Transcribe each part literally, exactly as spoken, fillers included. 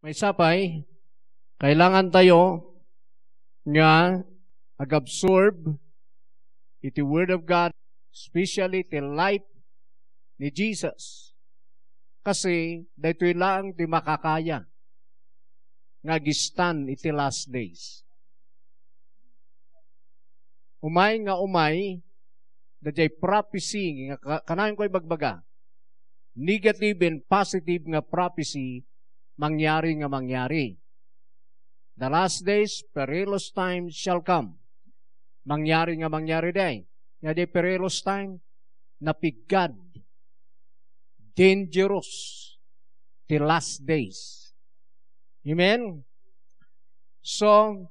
Maysa pay, kailangan tayo nga ag-absorb iti Word of God, especially ti life ni Jesus. Kasi daytoy laeng ti makakaya nga agistan iti last days. Umay nga umay, daydiay prophecy nga ka-, kanayon ko ibagbaga. Negative and positive nga prophecy, mangyari nga mangyari. The last days, perilous times shall come. Mangyari nga mangyari day. Nga di perilous time, napiggad. Dangerous. The last days. Amen? So,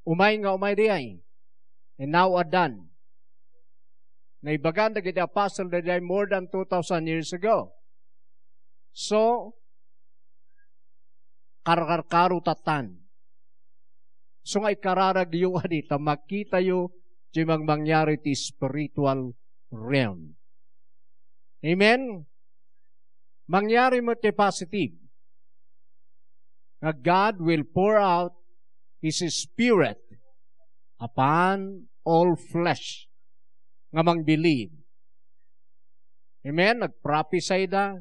umay nga umay diay. And now addan. Naibagan dagiti apostle daydiay more than two thousand years ago. So, karkarkaro tattan. So nga ikararagyo kadi ta makitayo ti mangmangyari ti spiritual realm. Amen? Mangyari met ti positive nga God will pour out His Spirit upon all flesh nga mangbilib. Amen? Nagprophesy da,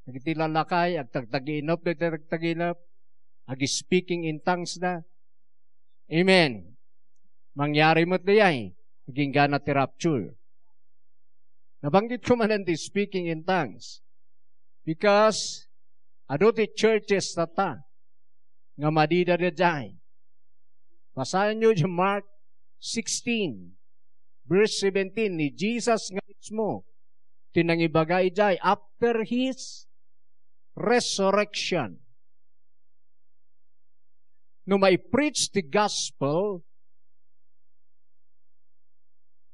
dagiti lalakay, agtagtagiinep, dagiti tagtagiinep, ag-speaking in tongues da. Amen. Mangyari met dayay, aginggana ti rapture. Nabanggit ko manen ti speaking in tongues. Because, adu ti churches tatta, nga madida daydiay. Basaenyo di Mark sixteen, verse seventeen, ni Jesus nga mismo, ti nangibaga idiay, after His resurrection. No mai-preach ti gospel,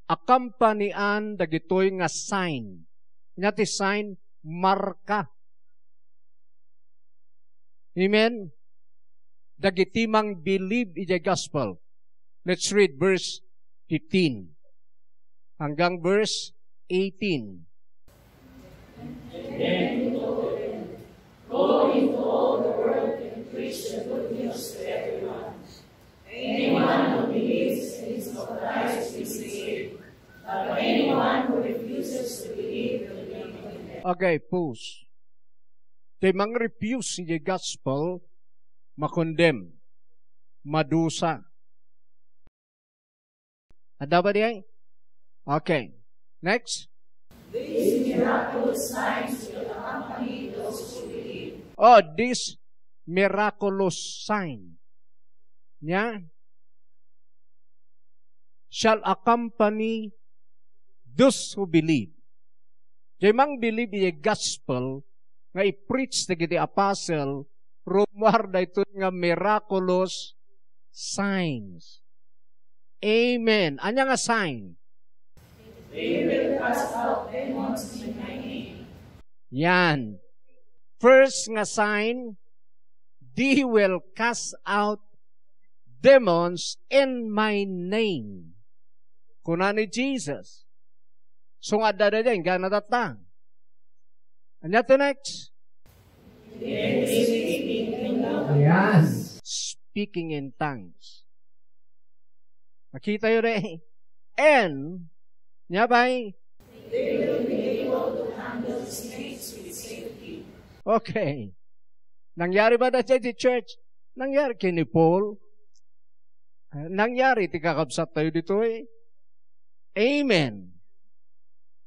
akampanian dagitoy nga sign. Ania ti sign? Marka. Amen? Dagiti mangbilib idiay gospel. Let's read verse fifteen hanggang verse eighteen. Go into all the world and preach the good news to everyone. Anyone who believes and is baptized will be saved, but anyone who refuses to believe will be condemned. Okay, pause. Ti mangrefuse iti gospel, makondem, madusa. Adda ba diay? Okay. Next. These miraculous signs will accompany those who believe. Oh, these miraculous sign. Nia? Shall accompany those who believe. Diay mangbilib iti gospel nga i-preach dagiti apostle, rummuar daytoy nga miraculous signs. Amen. Ania nga sign? They will cast out demons in my name. Yan. First nga sign, they will cast out demons in my name. Kuna ni Jesus. So nga adda daydiay, inggana tatta. Ania ti next? Yes. Speaking in tongues. Makitayo diay. And, nia pay? They will be able to handle snakes with safety. Okay. Nangyari ba daydiay iti church? Nangyari ken ni Paul. Nangyari iti kakabsattayo ditoy. Amen.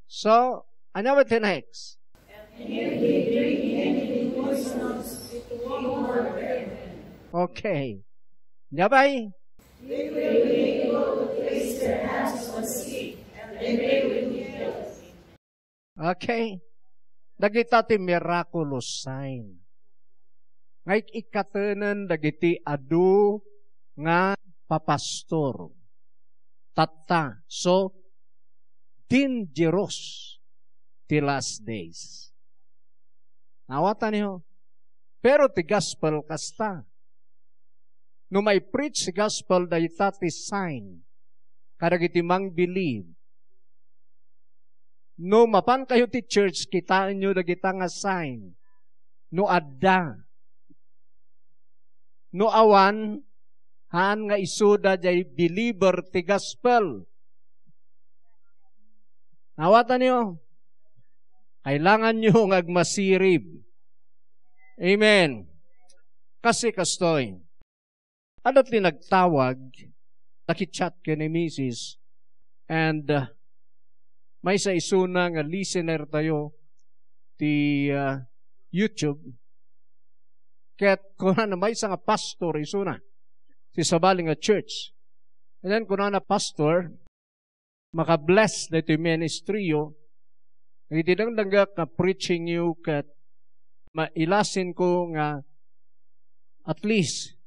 So, ania met ti next? And if they drink any poisons, it won't hurt them. Okay. Ania pay? They will be able to place their hands on the sick, and they will be healed. Okay? Dagita ti miraculous sign nga ik-, ikkatenen dagiti adu nga papastor. Tatta, so, dangerous ti last days. Naawatan niyo? Pero ti gospel kasta. No mai-preach ti gospel, dayta ti sign kadagiti mangbilib. No mapankayo ti church, kitaenyo dagita nga sign. No adda. No awan, haan nga isuda jay believer ti gospel. Nawatanyo? Kailanganyo nga agmasirib. Amen. Kasi kastoy, adda ti nagtawag, nakichat ken ni misis, and, uh, maysa isuna nga listener tayo ti, uh, YouTube, ket kunana, maysa nga pastor isuna ti sabali nga church. And then kunana, "Pastor, maka-bless daytoy ministryo. Iti dangdangga nga preaching yo ket mailasin ko nga at least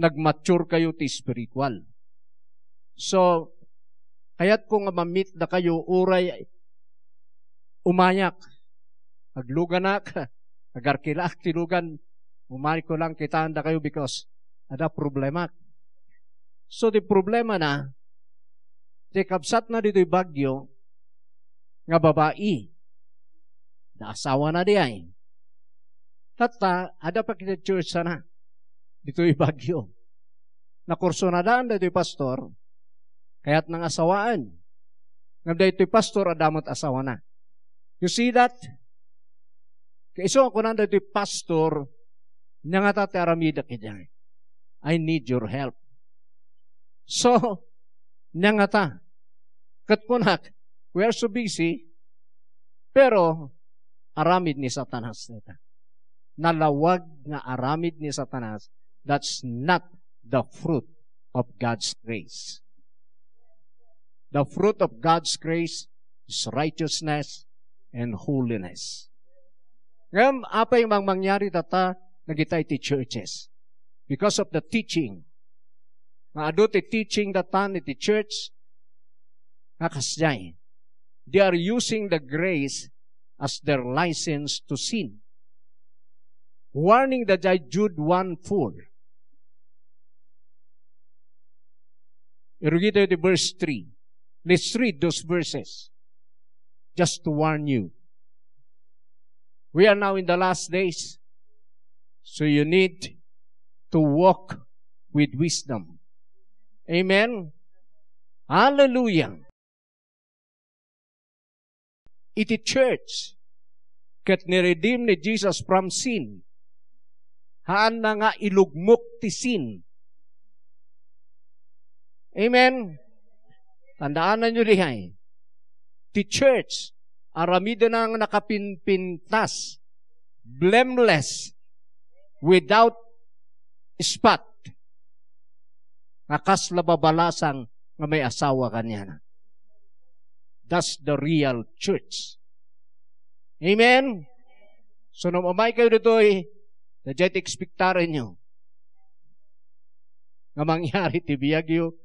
nagmature kayo ti spiritual. So, kayat ko nga mamit da kayo uray umayak. Agluganak, agarkilaak ti lugan. Umay ko lang kitaan da kayo because ada problema." So, ti problema na, ti kabsat na ditoy Baguio nga babai, da asawa na di ay. Tatta, ada pa kita church sana ditoy Baguio. Nakursunadaan daytoy pastor, kayat nang asawaan. Ngem daytoy pastor, adda met asawana. You see that? Kaiso nga kunan daytoy pastor, "Ania ngata ti aramidek idiay? I need your help." So, "Ania ngata?" Ket kunak, "We are so busy," pero aramid ni Satanas dayta. Nalawag nga aramid ni Satanas, that's not the fruit of God's grace. The fruit of God's grace is righteousness and holiness. Ngem apay mang mangyari tatta dagita iti churches? Because of the teaching. Nga adu ti teaching datan iti church, nga kasdiay, they are using the grace as their license to sin. Warning da jay Jude one four. Irugitayo ti verse three. Let's read those verses. Just to warn you. We are now in the last days. So you need to walk with wisdom. Amen? Hallelujah. Iti church, ket ni-redeem ni Jesus from sin. Haanna nga ilugmok ti sin. Amen? Tandaananyo diay. Ti church, aramidena nga nakapinpintas, blameless, without spot, nga kasla babalasang nga may asawa kaniana. That's the real church. Amen? So, no umay kayo ditoy, daydiay ti ekspektarenyo nga mangyari ti biagyo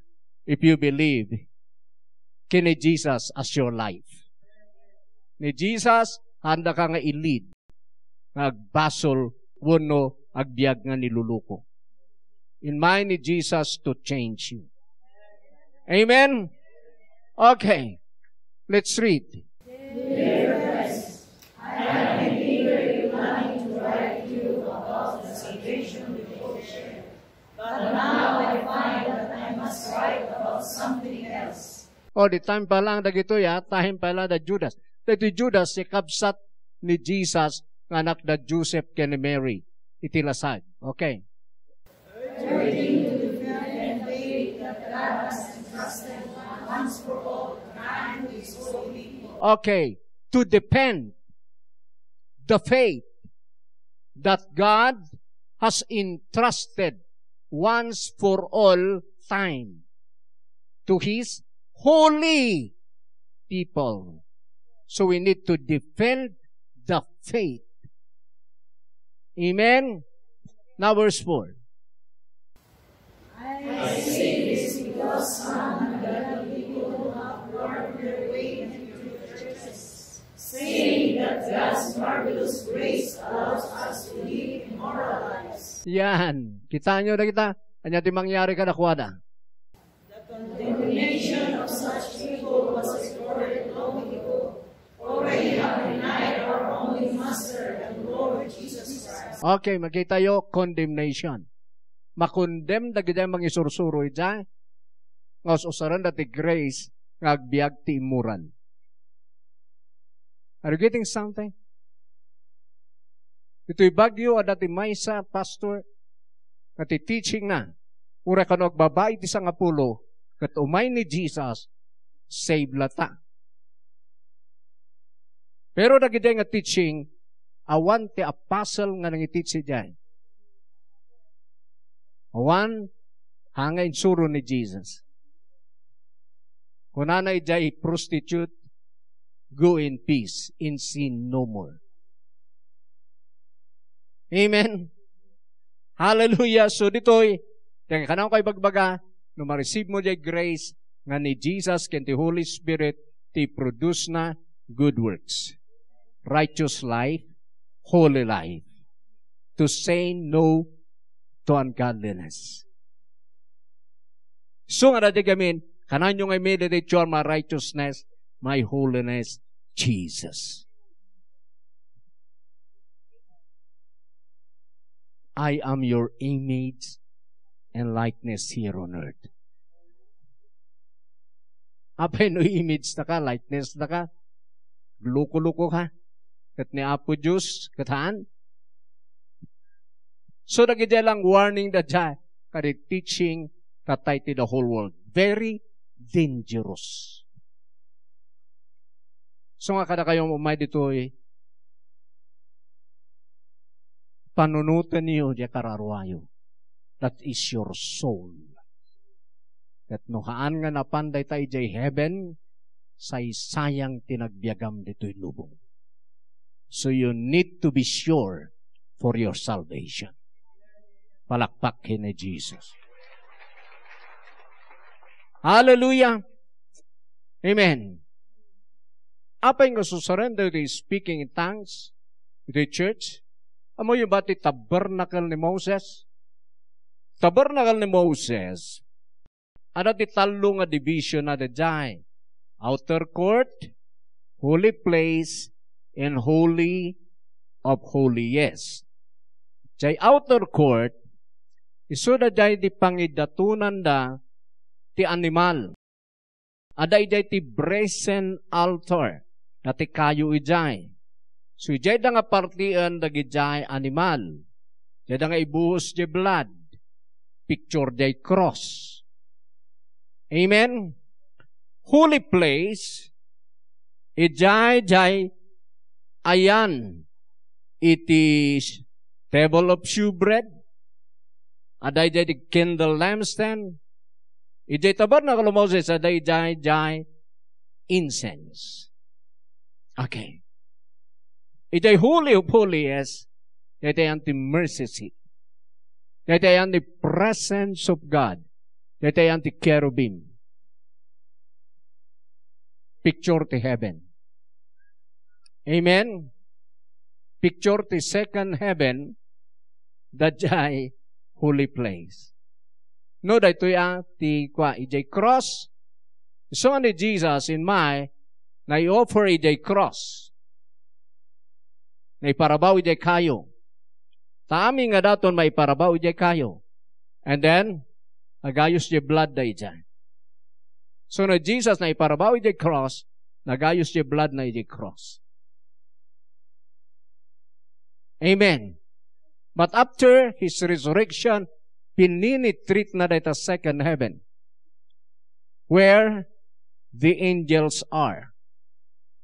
if you believe ken ni Jesus as your life. Ni Jesus, haandaka nga i-lead nga agbasol wenno agbiag nga niluluko. Inmay ni Jesus to change you. Amen? Okay. Let's read. Dear friends, I have been eagerly planning to write you about the salvation we all share. But now I find that I must write about something else. Oh, di time pa lang dagitoy, ah. Time pa lang da Judas. Dagiti Judas, ti kabsat ni Jesus nga anak da Joseph ken ni Mary. Iti lasag. Okay. Urging to defend the faith that God has entrusted once for all to his holy people. Okay. To defend the faith that God has entrusted once for all time to his holy people. So we need to defend the faith. Amen? Now, verse four. I say this because some ungodly people have wormed their way into the churches, saying that God's marvelous grace allows us to live immoral lives. Yan. Kita nyo na kita? Ania ti mangyari kadakuada? The condemnation of such people was recorded long ago, for they have denied our only Master and Lord Jesus Christ. Okay, makita yo, condemnation. Makondem dagiti mangisursuro idiay nga us-usarenda ti grace nga agbiag ti immoral. Are you getting something? Itoy Baguio, adda ti maysa, pastor, nga ti teaching na, uray kano agbabain ti sangapulo, ket umay ni Jesus, save lata. Pero dagiti nga teaching, awan ti apostle nga nangiteach idiay. Awan, ha nga insuro ni Jesus. Kunana idiay prostitute, "Go in peace, and sin no more." Amen. Hallelujah. So ditoy, ti kanayon ko ibagbaga, no ma-receive mo diay grace nga ni Jesus ken ti Holy Spirit, ti produce na good works, righteous life, holy life, to say no to ungodliness. So nga dati gamin, kananyo nga meditate your my righteousness, my holiness, Jesus. I am your image and likeness here on earth. Apay no image ta ka, likeness ta ka, luko-luko ka. Ket ni Apo Dios, ket haan. So, dagiti lang warning da dia, kadi teaching, katay ti the whole world. Very dangerous. So nga kadakayo umay ditoy, panunotenyo diay kararuayo. That is your soul. Ket no haan nga napan dayta idiay heaven, saysayang ti nagbiagam ditoy lubong. So you need to be sure for your salvation. Palakpak ken ni Jesus. Hallelujah. Amen. Apay nga susurrender ti speaking in tongues iti church? Ammoyo ba ti tabernacle ni Moses? Tabernacle ni Moses, adda ti tallo nga division na daydiay. Outer court, holy place, and holy of holiest. Diay outer court, isu daydiay ti pangidatonanda ti animal. Adda idiay ti brazen altar, dati kayo idiay. So, idiay da nga partien dagidiay animal. Idiay da nga ibuhos diay blood. Picture diay cross. Amen? Holy place, idiay, idiay ayan iti table of shewbread, adda idiay ti candle lampstand, idiay tabernacle ni Moses, adda idiay, idiay incense. Okay. Idiay Holy of Holies, dayta ayan ti mercy seat. Dayta ayan ti presence of God. Dayta ayan ti cherubim. Picture ti heaven. Amen? Picture ti second heaven, daydiay holy place. No, daytoy a, ti kua, idiay cross. Isu nga ni Jesus, imay, nai-offer idiay cross. Naiparabaw idiay kayo. Ta amin nga daton maiparabaw idiay kayo. And then, nagayus diay blood da idiay. So, ni Jesus naiparabaw idiay cross, nagayus diay blood na idiay cross. Amen. But after his resurrection, pininitreat na dayta second heaven, where the angels are.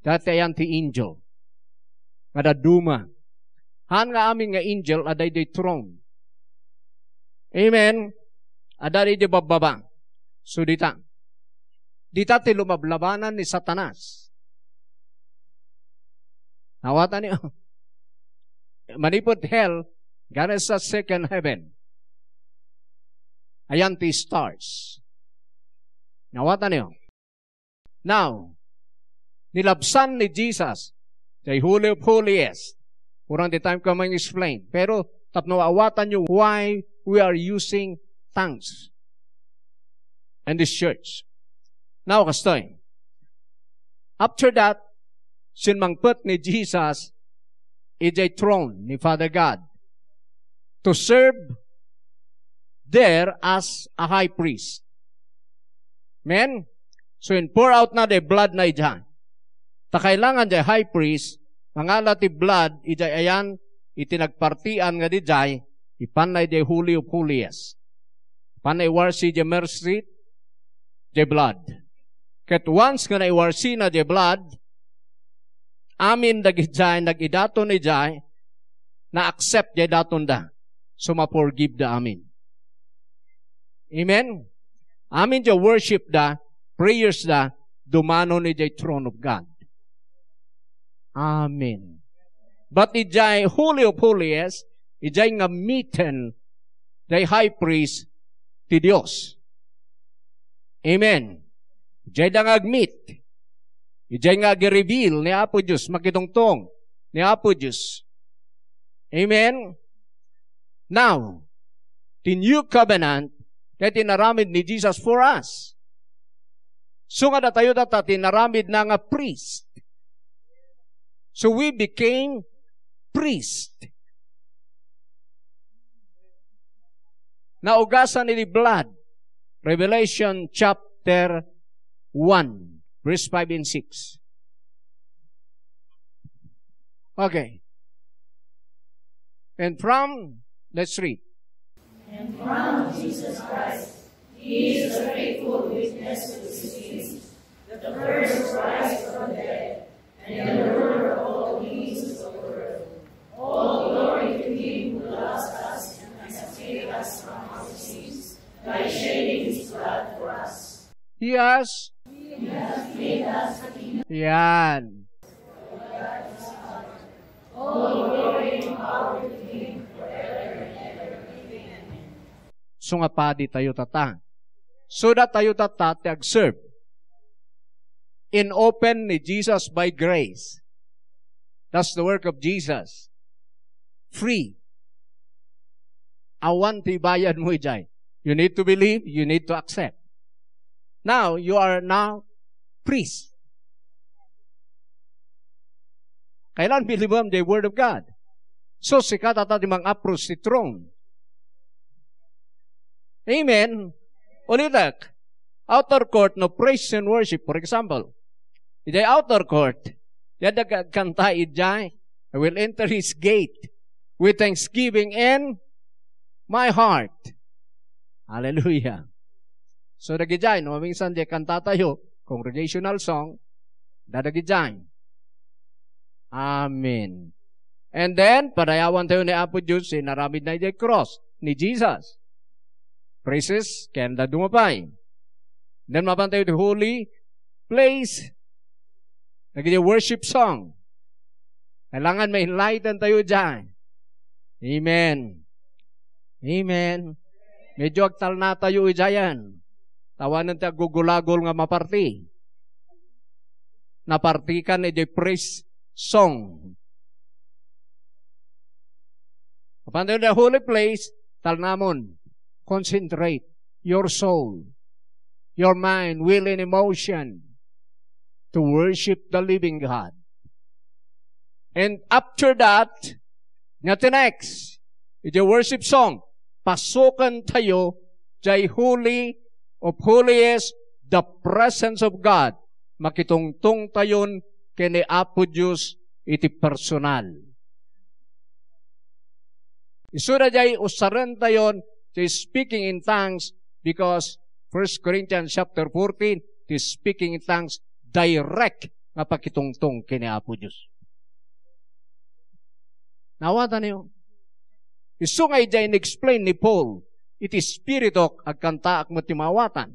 Dayta ayan ti angel nga dadduma. Haan nga amin nga angel, adda idiay throne. Amen. Adda idiay babbaba. So, dita. Dita ti lumablabanan ni Satanas. Naawatan niyo? Manipud hell, gana sa second heaven. Ayan ti stars. Naawatan niyo? Now, nilabsan ni Jesus, the Holy of Holiest. Kurang di time ko mang-explain. Pero tapno awatanyo why we are using tongues in this church. Now, kastoy. After that, sinmangpet ni Jesus idiay throne ni Father God to serve there as a high priest. Amen? So, in-pour out na the blood na ija. Ta kailangan jay high priest, mangala ti blood, ijay ayan, iti nagpartian nga dijay, ipanna ijay Holy of Holies. Ipanna iwarsi ijay mercy, jay blood. Ket once nga naiwarsina jay blood, amin dagijay nag-idaton ijay, na-accept jay datonda. So, ma-forgive da amin. Amen? Amin jay worship da, prayers da, dumanon ijay throne of God. Amen. But ijay Holy of Holies, ijay nga miten, jay high priest ti Dios. Amen. Ijay da nga agmit. Ijay nga agi-reveal ni Apo Dios, makitungtong ni Apo Dios. Amen. Now, the new covenant, ket inaramid ni Jesus for us. So nga datayo tatta ti inaramid na nga priest. So we became priest. Naugasan iti blood. Revelation chapter one, verse five and six. Okay. And from, let's read. And from Jesus Christ, he is the faithful witness to these things, the first to rise from the dead, and the ruler of all the kings of the world. All glory to him who loves us and has saved us from our sins by shedding his blood for us. He has. He has made us a kingdom. Yan. So nga padi tayo tatta. So datayo tatta ti agserve. In open ni Jesus by grace. That's the work of Jesus. Free. Awan ti bayad mo ijay. You need to believe, you need to accept. Now, you are now priest. Kailan bilibam the word of God? So, sika tatta ti mang-approach ti throne. Amen. Ulitek, outer court no praise and worship, for example. Ijay outer court, adda agkanta ijay, "I will enter his gate with thanksgiving in my heart." Hallelujah. So, dagijay, no, minsan di kanta tayo, congregational song, dadagijay. Amen. And then, padayawan tayo ni Apo Dios, inaramid na ijay cross ni Jesus. Praises, ken dadduma pay. Then, mapan tayo ti holy place. Dagiti worship song. Kailangan ma-enlighten tayo diyan. Amen. Amen. Medyo agtalna tayo idiayen. Awanen ti aggugulagol nga maparti. Napartikan iti praise song. Apan the holy place, talnamon. Concentrate your soul, your mind, will, and emotion to worship the living God. And after that, nga ti next, iti worship song, pasukan tayo, jay holy of holiest, the presence of God. Makitungtong tayon ken ni Apo Dios iti personal. Isuda jay usaren tayon ti speaking in tongues because First Corinthians chapter fourteen, ti speaking in tongues direct nga pakitungtong ken ni Apo Dios. Naawatan niyo? Isu nga ijay in-explain ni Paul, iti spirituk agkantaak met ti maawatan.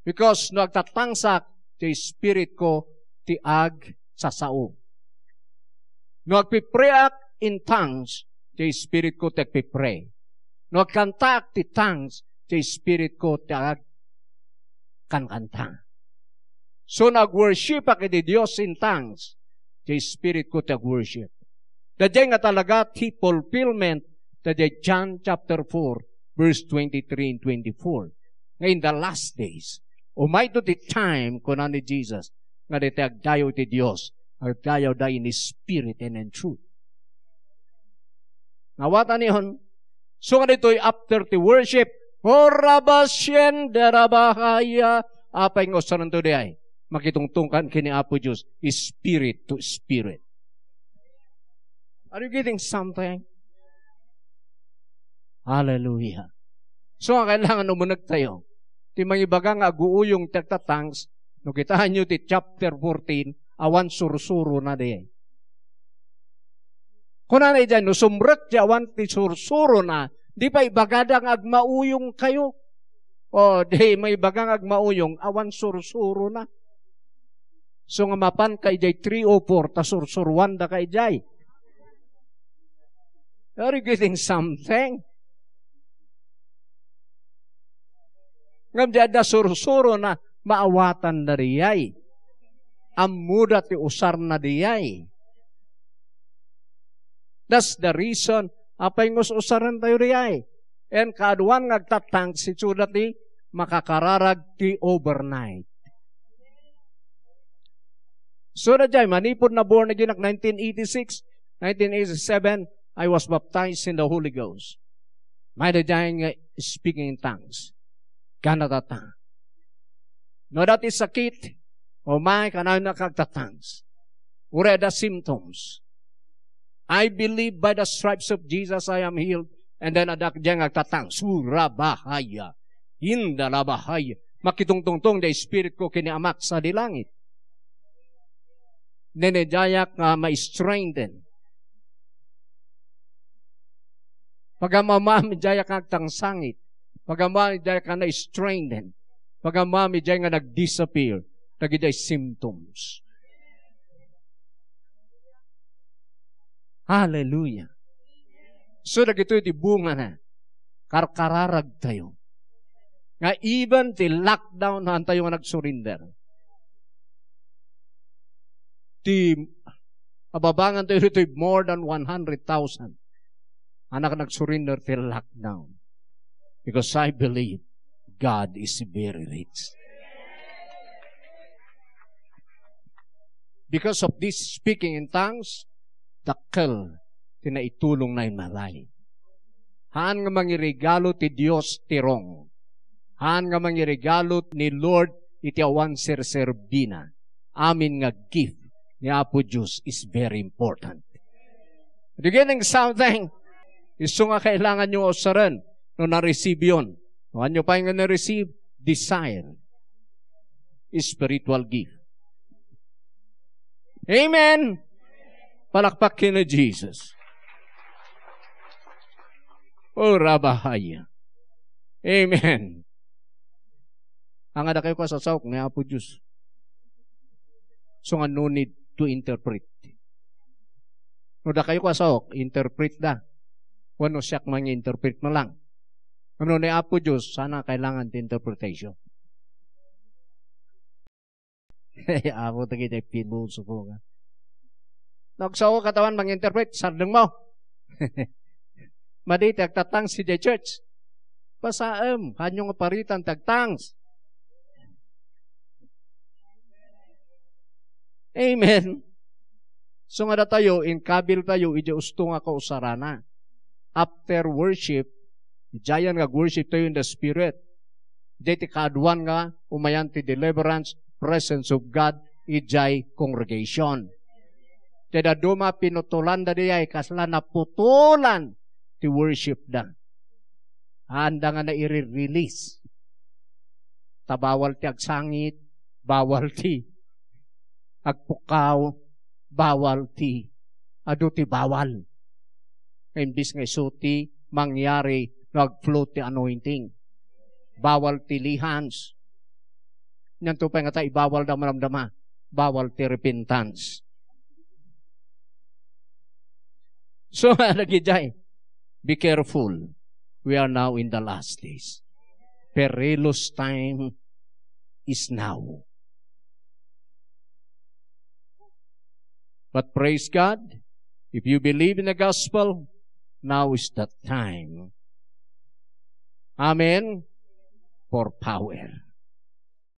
Because no agtatangsak, ti spiritko ti agsasao. No agpipreak in tongues, ti spiritko ti agpipre. No agkantaak ti tongues, ti spiritko ti agkankanta. So, no agworshipak iti Dios in tongues, ti spiritko ti agworship. Daydiay nga talaga ti fulfillment daydiay John chapter four, verse twenty-three and twenty-four. Nga in the last days, umayto ti time, kuna ni Jesus, nga daytoy agdayaw ti Dios, agdayawda in spirit and in truth. Naawatan niyon, So, nga ditoy after ti worship, "Horabasyen darabahaya," apay nga usarentayo diay? Makitungtungkan ken ni Apo Dios, spirit to spirit. Are you getting something? Hallelujah. So, nga kailangan umunegtayo. Ti mangibaga nga aguuyong ti agtatangs, no kitaenyo ti chapter fourteen, awan sursurona diay. Kunana idiay, no sumrek ti awan ti sursurona, di pay ibagada nga agmauyongkayo. O, di maibaga nga agmauyong, awan sursurona. So nga mapanka idiay three oh four, ta sursuruandaka idiay. Are you getting something? Ngem di adda sursurona, maawatanda diay. Ammoda ti usarna diay. That's the reason, apay nga us-usarentayo diay. And kaaduan nga agtatangs, isuda ti makakararag ti overnight. So, daydiay, manipud na-born again ak nineteen eighty-six, nineteen eighty-seven, I was baptized in the Holy Ghost. May daydiay nga speaking in tongues. Kanatata. No, that is sakit. O may, kanayon nga agtatangs. Uray adda symptoms. "I believe by the stripes of Jesus I am healed." And then, adda diay nga agtatangs. Surabahaya. Indalabahaya. Makitungtungtong diay spirit ko ken ni Amak sadi langit. Ninidiayak nga ma-strengthen. Pagammami diay nga agtangsangit. Pagammami diay nga na-strengthen. Pagammami diay nga nag-disappear dagiti symptoms. Hallelujah. So, dagitoy ti bungana. Karkararagtayo. Nga even ti lockdown, haantayo nga nagsurinder. Ti ababangan tayo ditoy more than one hundred thousand. Anak, nagsurinder ti lockdown. Because I believe God is very rich. Because of this speaking in tongues, dakkel ti naitulong na imaray. Haan nga mangiregalo ti Dios ti wrong. Haan nga mangiregalo ni Lord iti awan serserbina. Amin nga gift ni Apo Dios is very important. Do you getting something? Isu nga kailangan nyo usaren no na-receive yon. No, ania pay nga na-receive? Desire. Spiritual gift. Amen. Palakpak ken ni Jesus. O, rabahaya. Amen. Ania dakayo kasasaok ni Apo Dios. So nga, no need to interpret. No dakayo kasaok, interpret da. Wenno siak mangi-interpret na lang. Wenno ni Apo Dios, saan kailangan ti interpretation. Apo, dagiti pinuso ko nga. Nagsao ka tawan mangi-interpret, sardeng mo. Madi ti agtatangs idiay church. Basaem, haanyo nga paritan ti agtangs. Amen. So nga datayo, inkabil tayo, idiay usto nga kausarana. After worship, idiayan nga worship tayo in the Spirit. Idiay ti kaaduan nga umayan ti deliverance, presence of God, idiay congregation. Ti dadduma, pinutolanda diay, kasla naputolan ti worship da. Haanda nga naire-release. Ta bawal ti agsangit, bawal ti agpukkaw, bawal ti, adu ti bawal. Imbis nga isu ti mangyari no ag-flow ti anointing. Bawal ti lihans. Nianto pay nga ta ibawal da madamdama. Bawal ti repentance. So, dagidiay, be careful. We are now in the last days. Perilous time is now. But praise God, if you believe in the gospel, now is the time. Amen. For power.